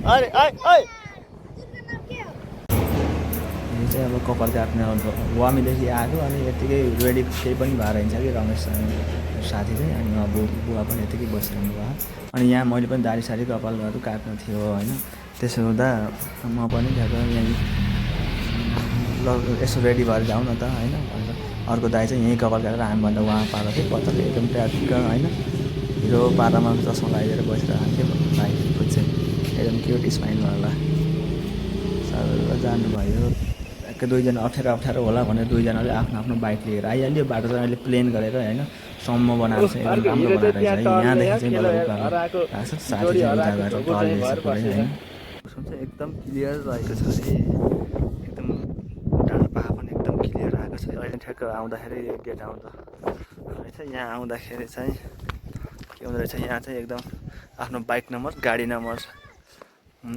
अरे यो चाहिँ अब कपाल काट्ने वामीदेखि आएको अनि यत्तिकै रेडी केही पनि भएर हिँड्छ कि रमेश साथी चाहिँ अनि अब बुवा पनि यत्तिकै बसिरहनु भयो अनि यहाँ मैले पनि दारी सारी कपालहरू काट्नु थियो होइन त्यसो हुँदा म पनि यहीँ ल यसो रेडी भएर जाउँ न त होइन अन्त अर्को दाइ चाहिँ यहीँ कपाल काटेर हामीभन्दा उहाँ पाएको थियो पत्ताले एकदम ट्याटिक्क होइन हिरो पारामा चस्मा लगाइदिएर बसिरहेको थियो भाइ खुद चाहिँ एकदम क्युट स्माइलवाला सबै जानुभयो एकै दुईजना अप्ठ्यारो होला भनेर दुईजनाले आफ्नो आफ्नो बाइक लिएर आइहाल्यो बाटो चाहिँ अहिले प्लेन गरेर होइन सम्म बनाएको चाहिँ एकदम राम्रो बनाएर चाहिँ यहाँदेखि चाहिँ साथी चाहिँ उता गएर टल्दैछ पुरै होइन चाहिँ एकदम क्लियर रहेको छ अरे एकदम डाँडा पाहा पनि एकदम क्लियर आएको छ अहिले ठ्याक्क आउँदाखेरि गेट आउँदा रहेछ यहाँ आउँदाखेरि चाहिँ के हुँदो रहेछ यहाँ चाहिँ एकदम आफ्नो बाइक नम्बर गाडी नम्बर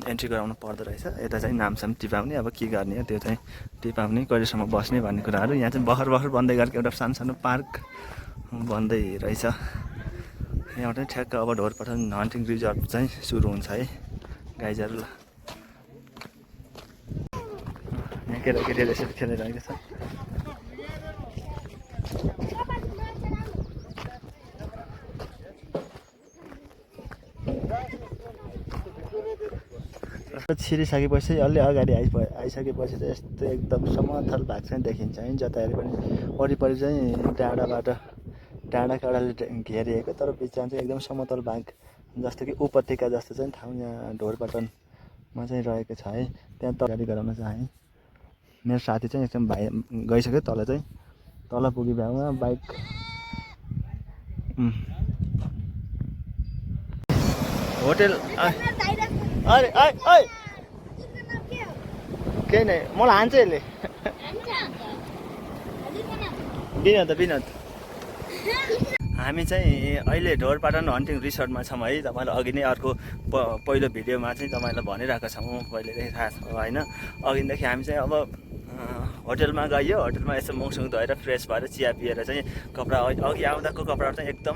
एन्ट्री गराउनु पर्दो रहेछ यता चाहिँ नामसाम टिपाउने अब के गर्ने हो त्यो चाहिँ टिपाउने कहिलेसम्म बस्ने भन्ने कुराहरू यहाँ चाहिँ भर्खर बन्दै गरेको एउटा सानो पार्क बन्दै रहेछ यहाँ चाहिँ ठ्याक्क अब ढोरपाटन हन्टिङ रिजर्भ चाहिँ सुरु हुन्छ है गाइजहरू ल यहाँ केटाकेटीहरू यसरी खेलिरहेको छ छिरिसकेपछि अलि अगाडि आइसकेपछि चाहिँ यस्तो एकदम समथल भाग चाहिँ देखिन्छ है जता हेरे पनि वरिपरि चाहिँ डाँडा काँडाले घेरिएको तर बिचमा चाहिँ एकदम समतल भाग जस्तो कि उपत्यका जस्तो चाहिँ ठाउँ यहाँ ढोरपाटनमा चाहिँ रहेको छ है त्यहाँ तयारी गराउन चाहेँ मेरो साथी चाहिँ एकदम भाइ गइसक्यो तल चाहिँ तल पुगी भ्याउमा बाइक होटेल अरे केही नै मलाई हान्छ यसले विनोद हामी चाहिँ अहिले ढोरपाटन हन्टिङ रिसोर्टमा छौँ है तपाईँलाई अघि नै अर्को पहिलो भिडियोमा चाहिँ तपाईँलाई भनिरहेको छौँ पहिलेदेखि थाहा छ होइन अघिदेखि हामी चाहिँ अब होटेलमा गयो होटेलमा यसो मुखसुङ धोएर फ्रेस भएर चिया पिएर चाहिँ कपडा अघि आउँदाको कपडाहरू चाहिँ एकदम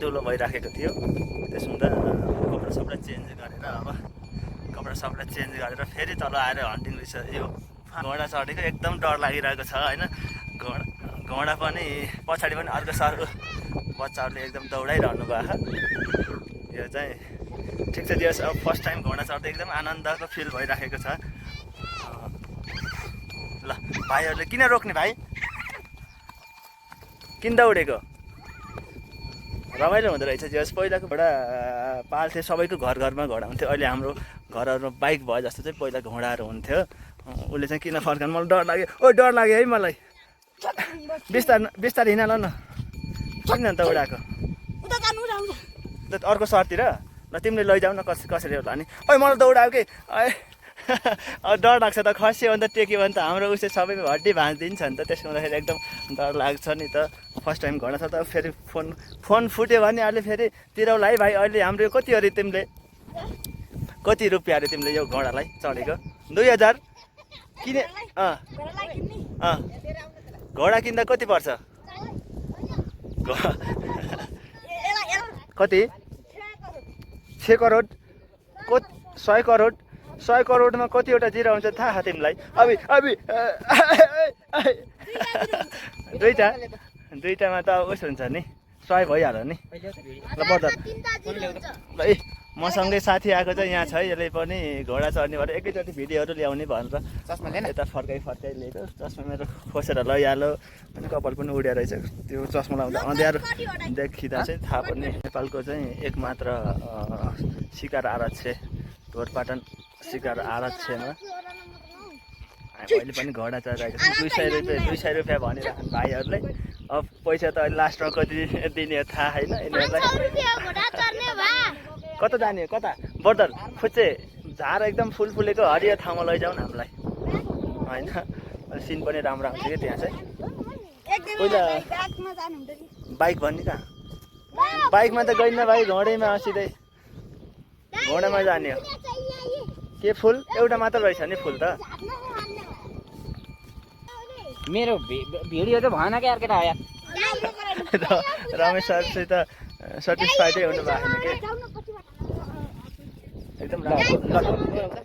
धुलो भइराखेको थियो त्यसो हुँदा कपडा सबै चेन्ज गरेर अब फेरि तल आएर हन्टिङ रिसोर्ट यो घोडा चढेको एकदम डर लागिरहेको छ होइन घोडा पनि पछाडि पनि अर्को सरको बच्चाहरूले एकदम दौडाइरहनु भएको यो चाहिँ ठिक छ दिवस अब फर्स्ट टाइम घोडा चढ्दै एकदम आनन्दको फिल भइराखेको छ ल भाइहरूले किन रोक्ने भाइ किन दौडेको रमाइलो हुँदो रहेछ जस पहिलाको घोडा पाल्थे सबैको घरमा घोडा हुन्थ्यो अहिले हाम्रो घरहरूमा बाइक भयो जस्तो चाहिँ पहिला घोडाहरू हुन्थ्यो उसले चाहिँ किन फर्काउनु मलाई डर लाग्यो डर लाग्यो है मलाई बिस्तारै हिँड ल न किन दौडाएको अर्को सरतिर ल तिमीले लैजाऊ न कसरी होला नि मलाई दौडायो कि डर लाग्छ त खस्यो भने त टेक्यो भने त हाम्रो उसले सबै हड्डी भाँचिदिन्छ नि त त्यसो हुँदाखेरि एकदम डर लाग्छ नि त फर्स्ट टाइम घोडा छ त फेरि फोन फुट्यो भने अहिले फेरि तिरौला है भाइ अहिले हाम्रो कति अरे तिमीले कति रुपियाँ अरे तिमीले यो घोडालाई चढेको 2000 किने घोडा किन्दा कति पर्छ कति 6 करोड 100 करोडमा कतिवटा जिरो हुन्छ थाहा तिमीलाई अबि दुईटामा त उसो हुन्छ नि 100 भइहाल्यो नि ल बर्दर ल मसँगै साथी आएको चाहिँ यहाँ छ यसले पनि घोडा चढ्ने भएर एकैचोटि भिडियोहरू ल्याउने भनेर चस्मा लिएन यता फर्काइ लिएको चस्मा मेरो खोसेर लैहाल्यो अनि कपाल पनि उड्या रहेछ त्यो चस्मा लाउँदा अँध्यारो देखिँदा चाहिँ थाहा पर्ने नेपालको चाहिँ एकमात्र शिकार आरक्ष ढोरपाटन शिकार आरक्षमा अहिले पनि घोडा चढिरहेको छ 200 रुपियाँ भनिराख्नु भाइहरूले अब पैसा त अहिले लास्टमा कति दिने थाहा होइन यिनीहरूलाई कता जाने कता बर्दर फुच्चे झार एकदम फुलेको हरियो ठाउँमा लैजाउँ न हामीलाई होइन सिन पनि राम्रो आउँछ कि त्यहाँ चाहिँ पहिला बाइक भन्ने कहाँ बाइकमा त गइन्न भाइ घोडैमा सिधै घोडामा जाने हो के फुल एउटा मात्र रहेछ नि फुल त मेरो भिडियो त भएन क्या अर्कै आयो रमेश सरसित सेटिस्फाइडै हुनु भएको छैन कि एकदम ल ल ल